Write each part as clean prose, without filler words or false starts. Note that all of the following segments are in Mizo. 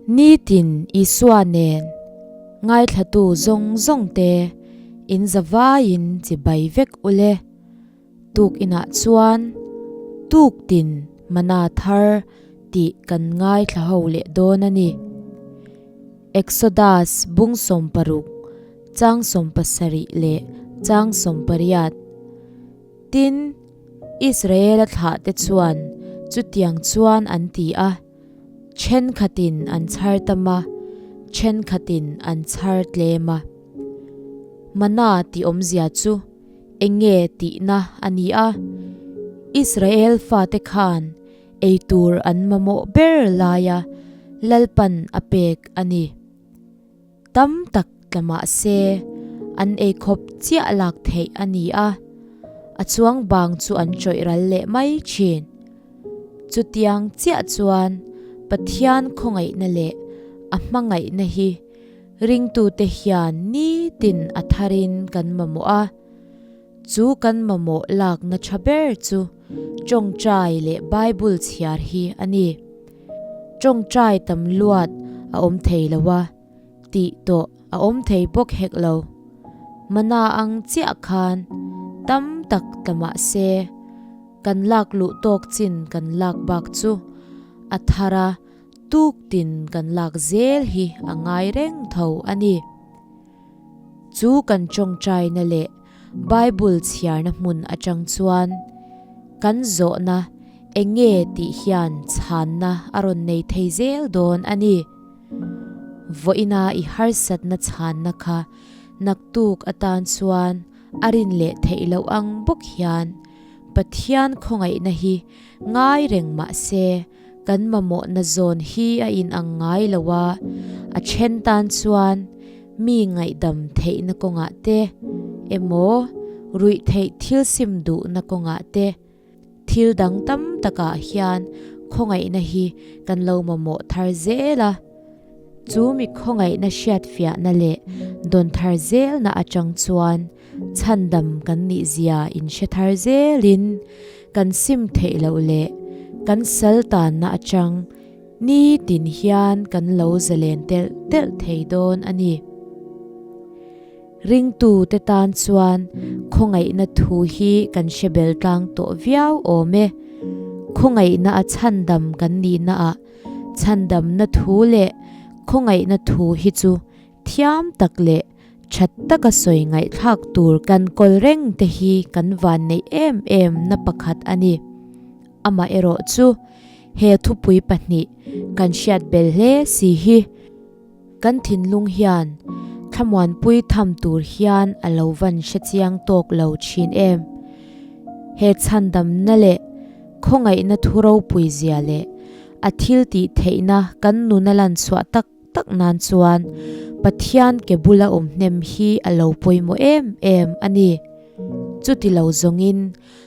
Nitin Isua nen ngaithlatu zawng zawngte in zavaiin chibai vek ule. Tuk inah chuan tuktin mana thar tih kan ngaithla ho leh dawn a ni. Exodus bung 60 chang 70 leh chang 80. Tin, Israela thlahte chuan chutiang chuan an ti a, thenkhatin an chhar tam a, thenkhatin an chhar tlem a. Mana tih awmzia chu eng nge tihna a ni a, Israel fate khan ei tur an mamawh ber laia Lalpan a pek a ni. Tam tak tla mah se, an ei khawp chiah lak theih a ni a, a chuang bang chu an chawih ral leh mai thin. Chutiang chiah chuan Pathian khawngaihna leh a hmangaihna hi ringtute hian nitin a tharin kan mamawh a, chu kan mamawh lakna tha ber chu tawngtai leh Bible chhiar hi a ni. Tawngtai tam luat a awm thei lo a, tih tawh a awm thei bawk hek lo. Mana ang chiah khan tam tak tla mah se, kan lak luh tawk chin kan lak bak chu a thar a, tuk tin kan lak zel hi a ngai reng tho a ni. Chu kan tawngtaina leh Bible chhiarna hmun atang chuan kan zawhna eng nge tih hian chhanna a rawn nei thei zel dawn a ni. Vawiina i harsatna chhanna kha naktuk atan chuan a rin leh theih loh ang bawk hian Pathian khawngaihna hi ngai reng mah se kan mamawhna zawn hi a inang ngai lo a, a then tan chuan mi ngaihdam theihna kawngah te emaw ruih theih thil sim duhna kawngah te thil dang tam takah hian khawngaihna hi kan lo mamawh thar zel a. Chu mi khawngaihna hriatfiahna leh dawn thar zelna atang chuan chhandam kan nih zia inhre thar zelin kan sim theih loh leh kan sal tanna atang nitin hian kan lo zalen telh telh thei dawn a ni. Ringtute tan chuan khawngaihna thu hi kan hre bel tlang tawh viau awm e. Khawngaihna a chhandam kan nihnaah chhandamna thu leh khawngaihna thu hi chu thiam tak leh that taka sawi ngaihthlak tur kan kawl reng te hi kan van neih em em na pakhat a ni. Amaherawh chu he thupui pahnih kan hriat bel hle si hi kan thinlung hian thlamuanpui tham tur hian a lo van hre chiang tawk lo thin em. He chhandamna leh khawngaihna thu ropui zia leh a thil tih theihna kan nuna lan chhuah tak tak nan chuan Pathian ke bula awm hnem hi a lo pawimawh em em a ni. Chuti lo zawngin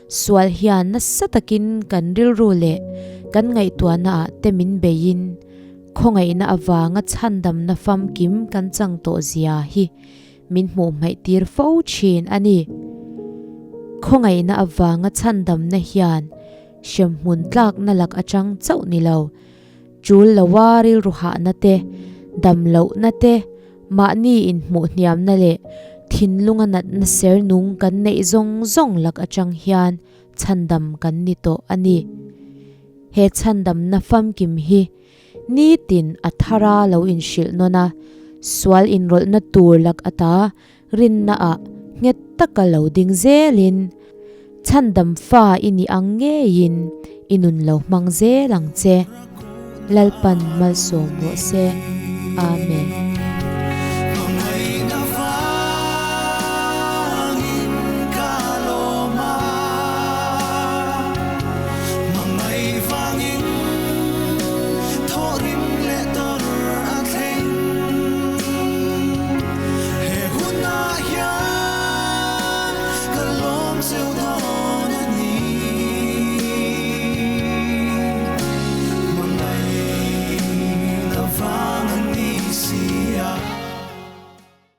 sual hian nasa takin kan rilru leh kan ngaihtuahna ah te min beiin khawngaihna avanga chhandamna famkim kan chang tawh zia hi min hmuh hmaih tir fo thin a ni. Khawngaihna avanga chhandamna hian hremhmun tlakna lak atang chauh ni lo, Tul loa rilru hahna te, dam lohna te, mahni inhmuh hniamna leh thinlunga natna ser nung kan neih zawng zawng lak atang hian chhandam kan ni tawh a ni. He chhandamna famkim hi nitin a thara lo inhrilh nawn a, sual inrawlhna tur lak ata rinnaah nghet taka lo ding zelin, chhandam fa i nih ang ngeiin i nun lo hmang zel ang che. Lalpan malsawm rawh se. Amen.